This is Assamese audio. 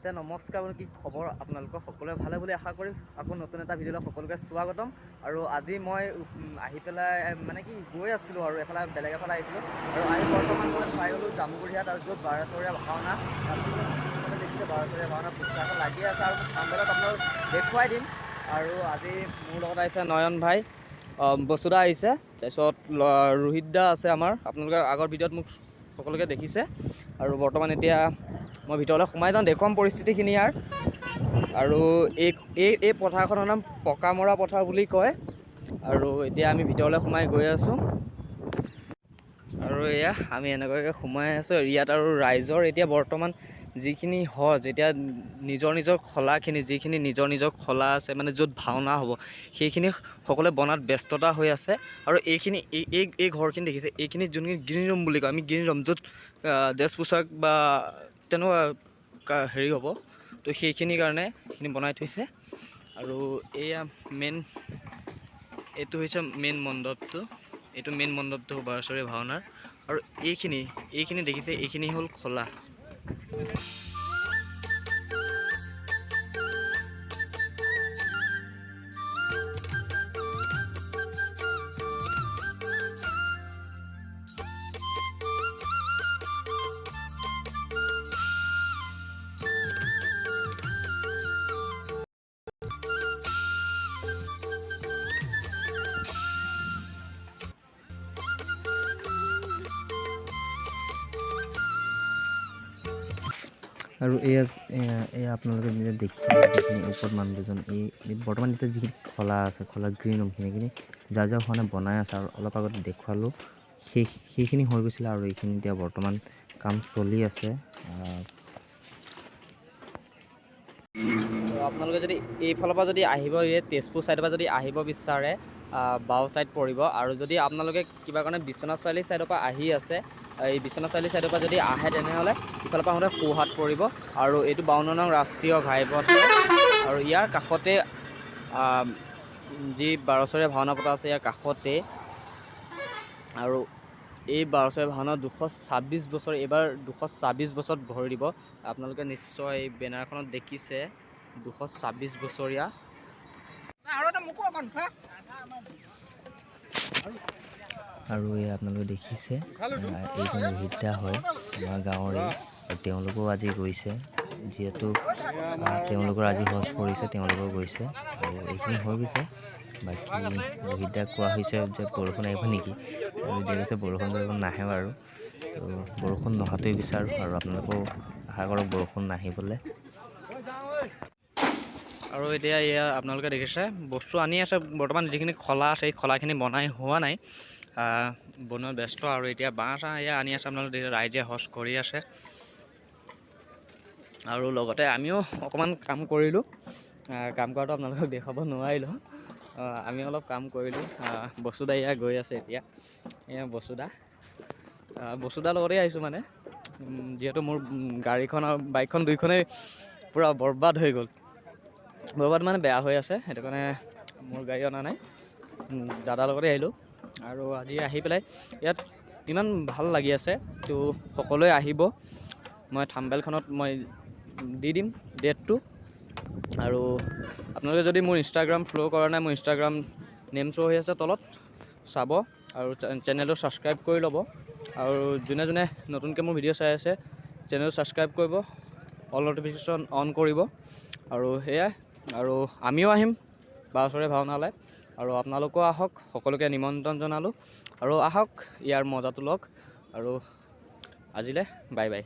তে নমস্কাৰ বন্ধু, কি খবৰ আপোনালোকৰ? সকলোৱে ভালে বুলি আশা কৰি আকৌ নতুন এটা ভিডিঅ'লৈ সকলোকে স্বাগতম। আৰু আজি মই আহি পেলাই মানে কি গৈ আছিলোঁ আৰু এফালে বেলেগ এফালে আহিছিলোঁ আৰু আহি বৰ্তমান মই পাই গ'লোঁ জামুগুৰিহাট আৰু য'ত বাৰচৰীয়া ভাওনা। আপোনালোকে দেখিছে, বাৰচৰীয়া ভাওনা পোষ্টাৰ এখন লাগি আছে আৰু মই থাম্বনেইলত আপোনালোক দেখুৱাই দিম। আৰু আজি মোৰ লগত আহিছে নয়ন ভাই, বসুদা আহিছে, তাৰপিছত ৰোহিত দা আছে আমাৰ। আপোনালোকে আগৰ ভিডিঅ'ত মোক সকলোকে দেখিছে। আৰু বৰ্তমান এতিয়া মই ভিতৰলৈ সোমাই যাওঁ, দেখুৱাম পৰিস্থিতিখিনি ইয়াৰ। আৰু এই এই এই পথাৰখনৰ নাম পকামৰা পথাৰ বুলি কয়। আৰু এতিয়া আমি ভিতৰলৈ সোমাই গৈ আছোঁ আৰু এয়া আমি এনেকুৱাকৈ সোমাই আছোঁ ইয়াত। আৰু ৰাইজৰ এতিয়া বৰ্তমান যিখিনি সজ, এতিয়া নিজৰ নিজৰ খলাখিনি, যিখিনি নিজৰ নিজৰ খলা আছে, মানে য'ত ভাওনা হ'ব, সেইখিনি সকলোৱে বনাত ব্যস্ততা হৈ আছে। আৰু এইখিনি এই এই এই ঘৰখিনি দেখিছে, এইখিনি যোনখিনি গ্ৰীণ ৰুম বুলি কয় আমি, গ্ৰীণ ৰুম য'ত ড্ৰেছ পোছাক বা তেনেকুৱা হেৰি হ'ব, তো সেইখিনিৰ কাৰণে সেইখিনি বনাই থৈছে। আৰু এয়া মেইন, এইটো হৈছে মেইন মণ্ডপটো। এইটো মেইন মণ্ডপটো বাৰচৰীয়া ভাওনাৰ। আৰু এইখিনি এইখিনি দেখিছে, এইখিনি হ'ল খলা। আৰু এয়া এয়া এয়া আপোনালোকে যেতিয়া দেখিছে, যিখিনি ওপৰত মানুহ দুজন, এই এই বৰ্তমান এতিয়া যিখিনি খলা আছে, খলা গ্ৰীণ ৰুমখিনি, সেইখিনি যা যা হোৱা নাই, বনাই আছে। আৰু অলপ আগতে দেখুৱালোঁ, সেইখিনি হৈ গৈছিলে আৰু এইখিনি এতিয়া বৰ্তমান কাম চলি আছে। তো আপোনালোকে যদি এইফালৰ পৰা যদি আহিব, এই তেজপুৰ ছাইডৰ পৰা যদি আহিব বিচাৰে, বাওঁ ছাইড পৰিব। আৰু যদি আপোনালোকে কিবা কাৰণে বিশ্বনাথ চাৰিআলি ছাইডৰ পৰা আহি আছে, এই বিশ্বনাথ চাৰিআলি ছাইডৰ পৰা যদি আহে, তেনেহ'লে ইফালৰ পৰা আহোঁতে সোঁহাত পৰিব। আৰু এইটো 52 নং ৰাষ্ট্ৰীয় ঘাইপথ হয় আৰু ইয়াৰ কাষতে যি বাৰচৰীয়া ভাওনা পতা আছে, ইয়াৰ কাষতে। আৰু এই বাৰচৰীয়া ভাওনা 226 বছৰ, এইবাৰ 226 বছৰত ভৰি দিব। আপোনালোকে নিশ্চয় এই বেনাৰখনত দেখিছে, 226 বছৰীয়া। আৰু এই আপোনালোকে দেখিছে, এইজন ৰোহিত দা হয়, আমাৰ গাঁৱৰে। আৰু তেওঁলোকেও আজি গৈছে, যিহেতু তেওঁলোকৰ আজি সজ পৰিছে, তেওঁলোকেও গৈছে আৰু এইখিনি হৈ গৈছে। বাকী ৰোহিত দাক কোৱা হৈছে যে বৰষুণ আহিব নেকি, আৰু ৰোহিত দাই কৈছে বৰষুণ চৰষুণ নাহে বাৰু। তো বৰষুণ নহাটোৱেই বিচাৰোঁ আৰু আপোনালোকেও আশা কৰক বৰষুণ নাহিবলৈ। আৰু এতিয়া এয়া আপোনালোকে দেখিছে, বস্তু আনি আছে। বৰ্তমান যিখিনি খলা আছে, এই খলাখিনি বনাই হোৱা নাই, বনোৱাত ব্যস্ত। আৰু এতিয়া বাঁহ চাহ এয়া আনি আছে। আপোনালোকে দেখিছে, ৰাইজে সজ কৰি আছে আৰু লগতে আমিও অকণমান কাম কৰিলোঁ। কাম কৰাটো আপোনালোকক দেখুৱাব নোৱাৰিলোঁ। আমি অলপ কাম কৰিলোঁ। বসুদা এয়া গৈ আছে এতিয়া। এয়া বসুদা, বসুদাৰ লগতেই আহিছোঁ, মানে যিহেতু মোৰ গাড়ীখন আৰু বাইকখন দুইখনেই পূৰা বৰবাদ হৈ গ'ল। বৰবাদ মানে বেয়া হৈ আছে, সেইটো কাৰণে মোৰ গাড়ী অনা নাই, দাদাৰ লগতে আহিলোঁ। আৰু আজি আহি পেলাই ইয়াত ইমান ভাল লাগি আছে। তো সকলোৱে আহিব। মই থাম্বনেইলখনত মই দি দিম ডেটটো। আৰু আপোনালোকে যদি মোৰ ইনষ্টাগ্ৰাম ফ'ল' কৰা নাই, মোৰ ইনষ্টাগ্ৰাম নেম শ্ব' হৈ আছে তলত, চাব আৰু চেনেলটো ছাবস্ক্ৰাইব কৰি ল'ব। আৰু যোনে যোনে নতুনকৈ মোৰ ভিডিঅ' চাই আছে, চেনেলটো ছাবস্ক্ৰাইব কৰিব, অল ন'টিফিকেশ্যন অন কৰিব। আৰু সেয়াই, আৰু আমিও আহিম বাৰচৰীয়া ভাওনালৈ আৰু আপোনালোকো আহক, সকলোকে নিমন্ত্ৰণ জনালোঁ। আৰু আহক, ইয়াৰ মজাটো লওক। আৰু আজিলৈ বাই বাই।